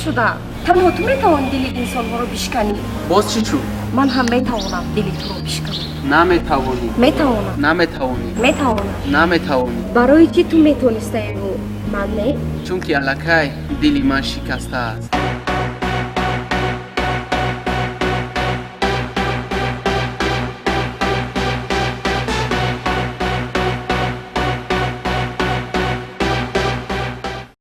шуда. Танҳо ту метавонӣ дили инсонҳоро бишканӣ. Боз чӣ шуд? Ман ҳам метавонам дили туро бишканам. Наметавонӣ. Метавонам. Наметавонӣ. Метавонам. Наметавонӣ. Барои чӣ ту метонистаеву ман не? Чунки аллакай дили ман шикастааст.